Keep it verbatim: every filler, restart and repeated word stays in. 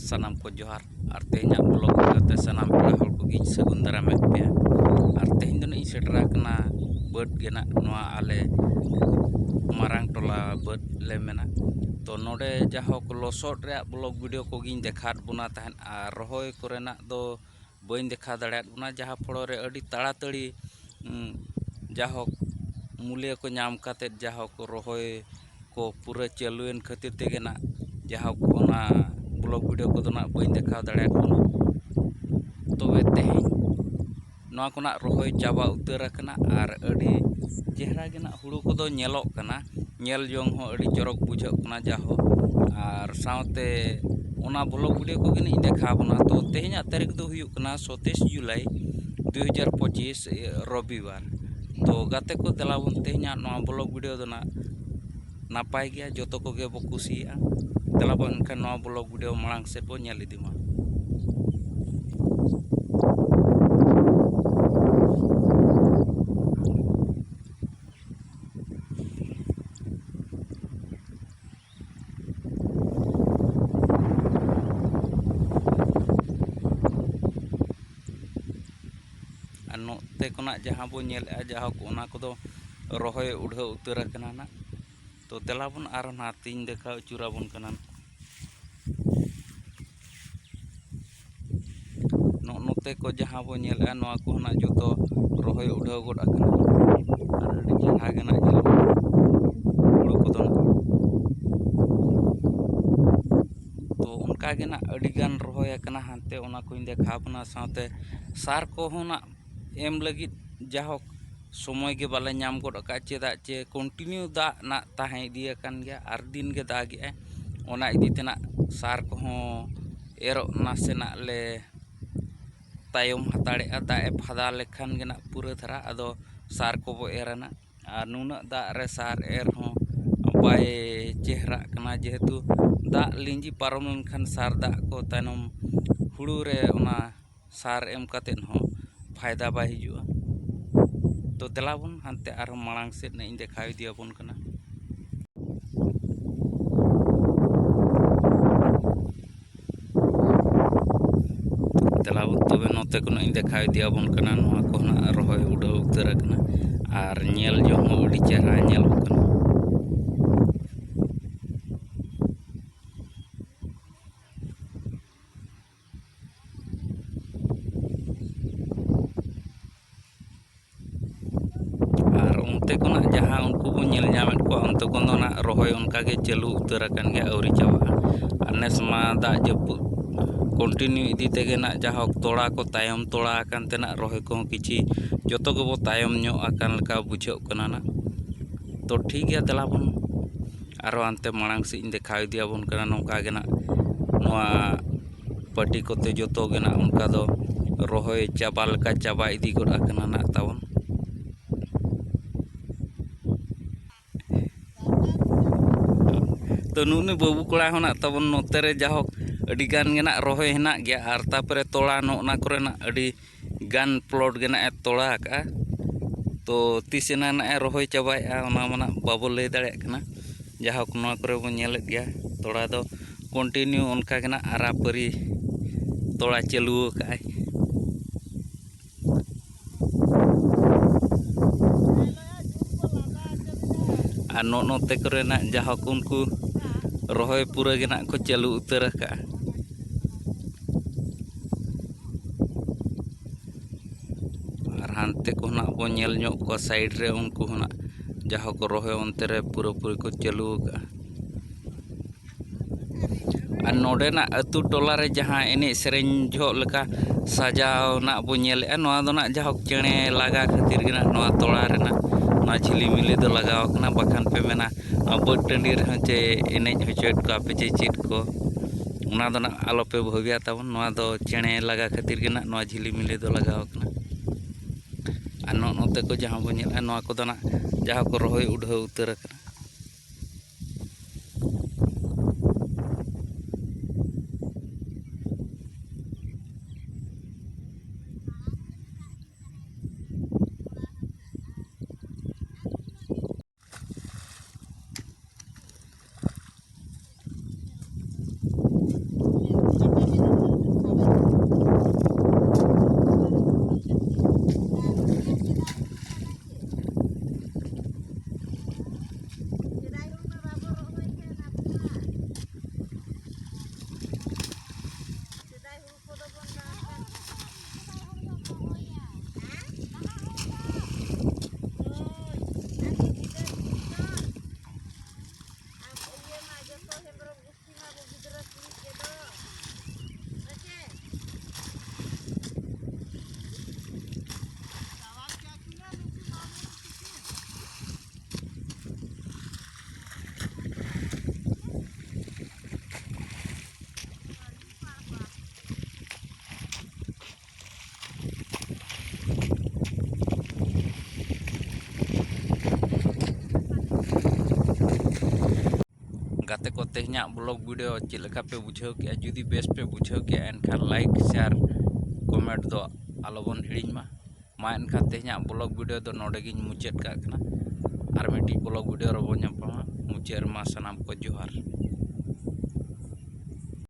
ᱥᱟᱱᱟᱢ ᱠᱚ ᱡᱚᱦᱟᱨ᱾ ᱟᱨ ᱛᱮᱦᱮᱧᱟᱜ ᱵᱞᱚᱜ ᱞᱮᱠᱟᱛᱮ ᱥᱟᱱᱟᱢ ᱯᱮᱲᱟ ᱦᱚᱲ ᱠᱚᱜᱮᱧ ᱥᱟᱹᱜᱩᱱ ᱫᱟᱨᱟᱢᱮᱫ ᱯᱮᱭᱟ᱾ ᱟᱨ ᱛᱮᱦᱮᱧ ᱫᱚ ᱱᱟᱜ ᱤᱧ ᱥᱮᱴᱮᱨ ᱟᱠᱟᱱᱟ ᱵᱟᱹᱫᱽ ᱜᱮ ᱱᱟᱜ, ᱱᱚᱣᱟ ᱟᱞᱮ ᱢᱟᱨᱟᱝ ᱴᱚᱞᱟ ᱵᱟᱹᱫᱽ ᱞᱮ ᱢᱮᱱᱟ᱾ ᱛᱚ ᱱᱚᱰᱮ ᱡᱟᱦᱳᱠ ᱞᱚᱥᱚᱫ ᱨᱮᱭᱟᱜ ᱵᱞᱚᱜ ᱵᱷᱤᱰᱤᱭᱳ ᱠᱚᱜᱮᱧ ᱫᱮᱠᱷᱟᱣᱟᱫ ᱵᱚᱱᱟ ᱛᱟᱦᱮᱸᱫ, ᱟᱨ ᱨᱚᱦᱚᱭ ᱠᱚᱨᱮᱱᱟᱜ ᱫᱚ ᱵᱟᱹᱧ ᱫᱮᱠᱷᱟᱣ ᱫᱟᱲᱮᱭᱟᱫ ᱵᱚᱱᱟ, ᱡᱟᱦᱟᱸ ᱯᱷᱚᱲᱚ ᱨᱮ ᱟᱹᱰᱤ ᱛᱟᱲᱟᱛᱟᱹᱲᱤ, ᱩᱸ, ᱡᱟᱦᱳᱠ ᱢᱩᱞᱤᱭᱟᱹ ᱠᱚ ᱧᱟᱢ ᱠᱟᱛᱮᱫ ᱡᱟᱦᱳᱠ ᱨᱚᱦᱚᱭ ᱠᱚ ᱯᱩᱨᱟᱹ ᱪᱟᱹᱞᱩᱭᱮᱱ ᱠᱷᱟᱹᱛᱤᱨ ᱛᱮᱜᱮ ᱱᱟᱜ ᱡᱟᱦᱳᱠ ᱚᱱᱟ ᱵᱞᱚᱜ ᱵᱷᱤᱰᱤᱭᱳ ᱠᱚᱫᱚ ᱱᱟᱜ ᱵᱟᱹᱧ ᱫᱮᱠᱷᱟᱣ ᱫᱟᱲᱮᱭᱟᱫ ᱵᱚᱱᱟ᱾ ᱛᱚᱵᱮ ᱛᱮᱦᱮᱧ ᱱᱚᱣᱟ ᱠᱚ ᱱᱟᱜ ᱨᱚᱦᱚᱭ ᱪᱟᱵᱟ ᱩᱛᱟᱹᱨ ᱟᱠᱟᱱᱟ ᱟᱨ ᱟᱹᱰᱤ ᱪᱮᱦᱨᱟ ᱜᱮ ᱱᱟᱜ ᱦᱩᱲᱩ ᱠᱚᱫᱚ ᱧᱮᱞᱚᱜ ᱠᱟᱱᱟ, ᱧᱮᱞ ᱡᱚᱝ ᱦᱚᱸ ᱟᱹᱰᱤ ᱪᱚᱨᱚᱠ ᱵᱩᱡᱷᱟᱹᱜ ᱠᱟᱱᱟ ᱡᱟᱦᱳᱠ᱾ ᱟᱨ ᱥᱟᱶᱛᱮ ᱚᱱᱟ ᱵᱞᱚᱜ ᱵᱷᱤᱰᱤᱭᱳ ᱠᱚᱜᱮ ᱱᱟᱜ ᱤᱧ ᱫᱮᱠᱷᱟᱣ ᱵᱚᱱᱟ᱾ ᱛᱚ ᱛᱮᱦᱮᱧᱟᱜ ᱛᱟᱹᱨᱤᱠᱷ ᱫᱚ ᱦᱩᱭᱩᱜ ᱠᱟᱱᱟ ᱥᱟᱛᱟᱥ ᱡᱩᱞᱟᱭ ᱫᱩ ᱦᱟᱡᱟᱨ ᱯᱚᱸᱪᱤᱥ, ᱨᱚᱵᱤᱵᱟᱨ᱾ ᱛᱚ ᱜᱟᱛᱮ ᱠᱚ, ᱫᱮᱞᱟ ᱵᱚᱱ ᱛᱮᱦᱮᱧᱟᱜ ᱱᱚᱣᱟ ᱵᱞᱚᱜ ᱵᱷᱤᱰᱤᱭᱳ ᱫᱚ ᱱᱟᱜ ᱱᱟᱯᱟᱭ ᱜᱮᱭᱟ, ᱡᱚᱛᱚ ᱠᱚᱜᱮ ᱵᱚ ᱠᱩᱥᱤᱭᱟᱜᱼᱟ᱾ ᱫᱮᱞᱟ ᱵᱚᱱ ᱮᱱᱠᱷᱟᱱ ᱱᱚᱣᱟ ᱵᱞᱚᱜ ᱵᱷᱤᱰᱤᱭᱳ ᱢᱟᱲᱟᱝ ᱥᱮᱫ ᱵᱚ ᱧᱮᱞ ᱤᱫᱤ ᱢᱟ᱾ ᱟᱨ ᱱᱚᱛᱮ ᱠᱷᱚᱱᱟᱜ ᱡᱟᱦᱟᱸ ᱵᱚ ᱧᱮᱞᱮᱫᱼᱟ, ᱡᱟᱦᱳᱠ ᱚᱱᱟ ᱠᱚᱫᱚ ᱨᱚᱦᱚᱭ ᱩᱰᱷᱟᱹᱣ ᱩᱛᱟᱹᱨ ᱟᱠᱟᱱᱟ ᱱᱟᱜ᱾ ᱛᱚ ᱫᱮᱞᱟ ᱵᱚᱱ ᱟᱨᱦᱚᱸ ᱱᱟᱛᱮᱧ ᱫᱮᱠᱷᱟᱣ ᱟᱹᱪᱩᱨ ᱟᱵᱚᱱ ᱠᱟᱱᱟ᱾ ᱱᱚᱜᱼᱚ ᱱᱚᱛᱮ ᱠᱚ ᱡᱟᱦᱟᱸ ᱵᱚ ᱧᱮᱞᱮᱫᱼᱟ, ᱱᱚᱣᱟ ᱠᱚᱦᱚᱸ ᱱᱟᱜ ᱡᱚᱛᱚ ᱨᱚᱦᱚᱭ ᱩᱰᱷᱟᱹᱣ ᱜᱚᱫ ᱟᱠᱟᱱᱟ᱾ ᱟᱨ ᱟᱹᱰᱤ ᱪᱮᱦᱨᱟ ᱜᱮ ᱱᱟᱜ ᱧᱮᱞᱚᱜ ᱠᱟᱱᱟ ᱦᱩᱲᱩ ᱠᱚᱫᱚ ᱱᱟᱜ᱾ ᱛᱚ ᱚᱱᱠᱟ ᱜᱮ ᱱᱟᱜ ᱟᱹᱰᱤ ᱜᱟᱱ ᱨᱚᱦᱚᱭ ᱟᱠᱟᱱᱟ ᱦᱟᱱᱛᱮ, ᱚᱱᱟ ᱠᱚᱧ ᱫᱮᱠᱷᱟᱣ ᱟᱵᱚᱱᱟ᱾ ᱥᱟᱶᱛᱮ ᱥᱟᱨ ᱠᱚᱦᱚᱸ ᱱᱟᱜ ᱮᱢ ᱞᱟᱹᱜᱤᱫ ᱡᱟᱦᱳᱠ ᱥᱚᱢᱚᱭ ᱜᱮ ᱵᱟᱞᱮ ᱧᱟᱢ ᱜᱚᱫ ᱟᱠᱟᱫ, ᱪᱮᱫᱟᱜ ᱪᱮ ᱠᱚᱱᱴᱤᱱᱤᱭᱩ ᱫᱟᱜ ᱱᱟᱜ ᱛᱟᱦᱮᱸ ᱤᱫᱤ ᱟᱠᱟᱱ ᱜᱮᱭᱟ, ᱟᱨ ᱫᱤᱱ ᱜᱮ ᱫᱟᱜᱮᱜᱼᱟᱭ᱾ ᱚᱱᱟ ᱤᱫᱤ ᱛᱮ ᱱᱟᱜ ᱥᱟᱨ ᱠᱚᱦᱚᱸ ᱮᱨᱚᱜ ᱱᱟᱥᱮᱱᱟᱜ ᱞᱮ ᱛᱟᱭᱚᱢ ᱦᱟᱛᱟᱲᱮᱜᱼᱟ᱾ ᱫᱟᱜ ᱮ ᱯᱷᱟᱫᱟ ᱞᱮᱠᱷᱟᱱ ᱜᱮ ᱱᱟᱜ ᱯᱩᱨᱟᱹ ᱫᱷᱟᱨᱟ ᱟᱫᱚ ᱥᱟᱨ ᱠᱚᱵᱚ ᱮᱨᱟ ᱱᱟᱜ᱾ ᱟᱨ ᱱᱩᱱᱟᱹᱜ ᱫᱟᱜ ᱨᱮ ᱥᱟᱨ ᱮᱨ ᱦᱚᱸ ᱵᱟᱭ ᱪᱮᱦᱨᱟᱜ ᱠᱟᱱᱟ, ᱡᱮᱦᱮᱛᱩ ᱫᱟᱜ ᱞᱤᱸᱡᱤ ᱯᱟᱨᱚᱢ ᱞᱮᱱᱠᱷᱟᱱ ᱥᱟᱨ ᱫᱟᱜ ᱠᱚ ᱛᱟᱭᱱᱚᱢ ᱦᱩᱲᱩ ᱨᱮ ᱚᱱᱟ ᱥᱟᱨ ᱮᱢ ᱠᱟᱛᱮᱫ ᱦᱚᱸ ᱯᱷᱟᱭᱫᱟ ᱵᱟᱭ ᱦᱤᱡᱩᱜᱼᱟ᱾ ᱛᱚ ᱫᱮᱞᱟ ᱵᱚᱱ ᱦᱟᱱᱛᱮ ᱟᱨᱦᱚᱸ ᱢᱟᱲᱟᱝ ᱥᱮᱫ ᱱᱟᱜ ᱤᱧ ᱫᱮᱠᱷᱟᱣ ᱤᱫᱤᱭᱟᱵᱚᱱ ᱠᱟᱱᱟ᱾ ᱞᱟᱵᱚ ᱛᱚᱵᱮ ᱱᱚᱛᱮ ᱠᱷᱚᱱᱟᱜ ᱤᱧ ᱫᱮᱠᱷᱟᱣ ᱤᱫᱤᱭᱟᱵᱚᱱ ᱠᱟᱱᱟ᱾ ᱱᱚᱣᱟ ᱠᱚ ᱱᱟᱜ ᱨᱚᱦᱚᱭ ᱩᱰᱷᱟᱹᱣ ᱩᱛᱟᱹᱨ ᱟᱠᱟᱱᱟ ᱟᱨ ᱧᱮᱞ ᱡᱚᱝ ᱦᱚᱸ ᱟᱹᱰᱤ ᱪᱮᱦᱨᱟ ᱧᱮᱞᱚᱜ ᱠᱟᱱᱟ᱾ ᱟᱨ ᱚᱱᱛᱮ ᱠᱷᱚᱱᱟᱜ ᱡᱟᱦᱟᱸ ᱩᱱᱠᱩ ᱵᱚᱱ ᱧᱮᱞ ᱧᱟᱢᱮᱫ ᱠᱚᱣᱟ, ᱚᱱᱛᱮ ᱠᱷᱚᱱ ᱫᱚ ᱱᱟᱜ ᱨᱚᱦᱚᱭ ᱚᱱᱠᱟ ᱜᱮ ᱪᱟᱹᱞᱩ ᱩᱛᱟᱹᱨ ᱟᱠᱟᱱ ᱜᱮᱭᱟ, ᱟᱹᱣᱨᱤ ᱪᱟᱵᱟᱜᱼᱟ᱾ ᱟᱨ ᱱᱮᱥ ᱢᱟ ᱫᱟᱜ ᱡᱟᱹᱯᱩᱫ continue ᱤᱫᱤ ᱛᱮᱜᱮ ᱱᱟᱜ ᱡᱟᱦᱳᱠ ᱛᱚᱲᱟ ᱠᱚ ᱛᱟᱭᱚᱢ ᱛᱚᱲᱟ ᱟᱠᱟᱱ ᱛᱮ ᱱᱟᱜ ᱨᱚᱦᱚᱭ ᱠᱚᱦᱚᱸ ᱠᱤᱪᱷᱤ ᱡᱚᱛᱚ ᱜᱮᱵᱚ ᱛᱟᱭᱚᱢ ᱧᱚᱜ ᱟᱠᱟᱱ ᱞᱮᱠᱟ ᱵᱩᱡᱷᱟᱹᱜ ᱠᱟᱱᱟ ᱱᱟᱜ᱾ ᱛᱚ ᱴᱷᱤᱠ ᱜᱮᱭᱟ, ᱫᱮᱞᱟ ᱵᱚᱱ ᱟᱨᱚ ᱦᱟᱱᱛᱮ ᱢᱟᱲᱟᱝ ᱥᱮᱫ ᱤᱧ ᱫᱮᱠᱷᱟᱣ ᱤᱫᱤᱭᱟᱵᱚᱱ ᱠᱟᱱᱟ᱾ ᱱᱚᱝᱠᱟ ᱜᱮ ᱱᱟᱜ ᱱᱚᱣᱟ ᱯᱟᱹᱴᱤ ᱠᱚᱛᱮ ᱡᱚᱛᱚ ᱜᱮ ᱱᱟᱜ ᱚᱱᱠᱟ ᱫᱚ ᱨᱚᱦᱚᱭ ᱪᱟᱵᱟ ᱞᱮᱠᱟ ᱪᱟᱵᱟ ᱤᱫᱤ ᱜᱚᱫ ᱟᱠᱟᱱᱟ ᱱᱟᱜ ᱛᱟᱵᱚᱱ᱾ ᱛᱚ ᱱᱩᱜᱼᱱᱩᱭ ᱵᱟᱹᱵᱩ ᱠᱚᱲᱟ ᱦᱚᱸ ᱱᱟᱜ ᱛᱟᱵᱚᱱ ᱱᱚᱛᱮ ᱨᱮ ᱡᱟᱦᱳᱠ ᱟᱹᱰᱤ ᱜᱟᱱ ᱜᱮ ᱱᱟᱜ ᱨᱚᱦᱚᱭ ᱦᱮᱱᱟᱜ ᱜᱮᱭᱟ, ᱟᱨ ᱛᱟᱯᱚᱨᱮ ᱛᱚᱲᱟ ᱱᱚᱜᱼᱱᱟ ᱠᱚᱨᱮᱱᱟᱜ ᱟᱹᱰᱤ ᱜᱟᱱ plot ᱜᱮ ᱱᱟᱜ ᱮ ᱛᱚᱲᱟ ᱟᱠᱟᱜᱼᱟ᱾ ᱛᱚ ᱛᱤᱥ ᱮᱱᱟ ᱱᱟᱜ ᱮ ᱨᱚᱦᱚᱭ ᱪᱟᱵᱟᱭᱮᱜᱼᱟ, ᱚᱱᱟ ᱢᱟ ᱱᱟᱜ ᱵᱟᱵᱚ ᱞᱟᱹᱭ ᱫᱟᱲᱮᱭᱟᱜ ᱠᱟᱱᱟ᱾ ᱡᱟᱦᱳᱠ ᱱᱚᱣᱟ ᱠᱚᱨᱮ ᱵᱚᱱ ᱧᱮᱞᱮᱫ ᱜᱮᱭᱟ, ᱛᱚᱲᱟ ᱫᱚ continue ᱚᱱᱠᱟ ᱜᱮ ᱱᱟᱜ ᱟᱨᱟᱯᱟᱹᱨᱤ ᱛᱚᱲᱟ ᱪᱟᱹᱞᱩ ᱟᱠᱟᱜᱼᱟᱭ᱾ ᱟᱨ ᱱᱚᱜᱼᱚ ᱱᱚᱛᱮ ᱠᱚᱨᱮᱱᱟᱜ ᱡᱟᱦᱳᱠ ᱩᱱᱠᱩ ᱨᱚᱦᱚᱭ ᱯᱩᱨᱟᱹ ᱜᱮ ᱱᱟᱜ ᱠᱚ ᱪᱟᱹᱞᱩ ᱩᱛᱟᱹᱨ ᱟᱠᱟᱜᱼᱟ᱾ ᱟᱨ ᱦᱟᱱᱛᱮ ᱠᱚ ᱱᱟᱜ ᱵᱚᱱ ᱧᱮᱞ ᱧᱚᱜ ᱠᱚᱣᱟ side ᱨᱮ, ᱩᱱᱠᱩ ᱦᱚᱸ ᱱᱟᱜ ᱡᱟᱦᱳᱠ ᱨᱚᱦᱚᱭ ᱚᱱᱛᱮ ᱨᱮ ᱯᱩᱨᱟᱹᱯᱩᱨᱤ ᱠᱚ ᱪᱟᱹᱞᱩ ᱟᱠᱟᱜᱼᱟ᱾ ᱟᱨ ᱱᱚᱰᱮᱱᱟᱜ ᱟᱹᱛᱩ ᱴᱚᱞᱟ ᱨᱮ ᱡᱟᱦᱟᱸ ᱮᱱᱮᱡ ᱥᱮᱨᱮᱧ ᱡᱚᱦᱚᱜ ᱞᱮᱠᱟ ᱥᱟᱡᱟᱣ ᱱᱟᱜ ᱵᱚ ᱧᱮᱞᱮᱜᱼᱟ, ᱱᱚᱣᱟ ᱫᱚ ᱱᱟᱜ ᱡᱟᱦᱳᱠ ᱪᱮᱬᱮ ᱞᱟᱜᱟ ᱠᱷᱟᱹᱛᱤᱨ ᱜᱮ ᱱᱟᱜ ᱱᱚᱣᱟ ᱛᱚᱲᱟ ᱨᱮᱱᱟᱜ ᱱᱚᱣᱟ ᱡᱷᱤᱞᱤᱢᱤᱞᱤ ᱫᱚ ᱞᱟᱜᱟᱣ ᱠᱟᱱᱟ᱾ ᱵᱟᱠᱷᱟᱱ ᱯᱮ ᱢᱮᱱᱟ, ᱱᱚᱣᱟ ᱵᱟᱹᱫᱽ ᱴᱟᱺᱰᱤ ᱨᱮᱦᱚᱸ ᱪᱮ ᱮᱱᱮᱡ ᱦᱚᱪᱚᱭᱮᱫ ᱠᱚᱣᱟ ᱯᱮ ᱪᱮ ᱪᱮᱫ ᱠᱚ, ᱚᱱᱟ ᱫᱚ ᱱᱟᱜ ᱟᱞᱚᱯᱮ ᱵᱷᱟᱹᱵᱤᱭᱟ ᱛᱟᱵᱚᱱ᱾ ᱱᱚᱣᱟ ᱫᱚ ᱪᱮᱬᱮ ᱞᱟᱜᱟ ᱠᱷᱟᱹᱛᱤᱨ ᱜᱮ ᱱᱟᱜ ᱱᱚᱣᱟ ᱡᱷᱤᱞᱤᱢᱤᱞᱤ ᱫᱚ ᱞᱟᱜᱟᱣ ᱠᱟᱱᱟ᱾ ᱟᱨ ᱱᱚᱜᱼᱚ ᱱᱚᱛᱮ ᱠᱚ ᱡᱟᱦᱟᱸ ᱵᱚᱱ ᱧᱮᱞᱮᱜᱼᱟ, ᱱᱚᱣᱟ ᱠᱚᱫᱚ ᱱᱟᱜ ᱡᱟᱦᱟᱸ ᱠᱚ ᱨᱚᱦᱚᱭ ᱩᱰᱷᱟᱹᱣ ᱩᱛᱟᱹᱨ ᱟᱠᱟᱱᱟ᱾ ᱜᱟᱛᱮ ᱠᱚ, ᱛᱮᱦᱮᱧᱟᱜ ᱵᱞᱚᱜ ᱵᱷᱤᱰᱤᱭᱳ ᱪᱮᱫ ᱞᱮᱠᱟ ᱯᱮ ᱵᱩᱡᱷᱟᱹᱣ ᱠᱮᱜᱼᱟ? ᱡᱩᱫᱤ ᱵᱮᱥ ᱯᱮ ᱵᱩᱡᱷᱟᱹᱣ ᱠᱮᱜᱼᱟ, ᱮᱱᱠᱷᱟᱱ ᱞᱟᱭᱤᱠ, ᱥᱮᱭᱟᱨ, ᱠᱚᱢᱮᱱᱴ ᱫᱚ ᱟᱞᱚᱵᱚᱱ ᱦᱤᱲᱤᱧ ᱢᱟ᱾ ᱢᱟ ᱮᱱᱠᱷᱟᱱ ᱛᱮᱦᱮᱧᱟᱜ ᱵᱞᱚᱜ ᱵᱷᱤᱰᱤᱭᱳ ᱫᱚ ᱱᱚᱰᱮ ᱜᱤᱧ ᱢᱩᱪᱟᱹᱫ ᱠᱟᱜ ᱠᱟᱱᱟ᱾ ᱟᱨ ᱢᱤᱫᱴᱤᱡ ᱵᱞᱚᱜ ᱵᱷᱤᱰᱤᱭᱳ ᱨᱮᱵᱚᱱ ᱧᱟᱯᱟᱢᱟ᱾ ᱢᱩᱪᱟᱹᱫ ᱨᱮᱢᱟ ᱥᱟᱱᱟᱢ ᱠᱚ ᱡᱚᱦᱟᱨ᱾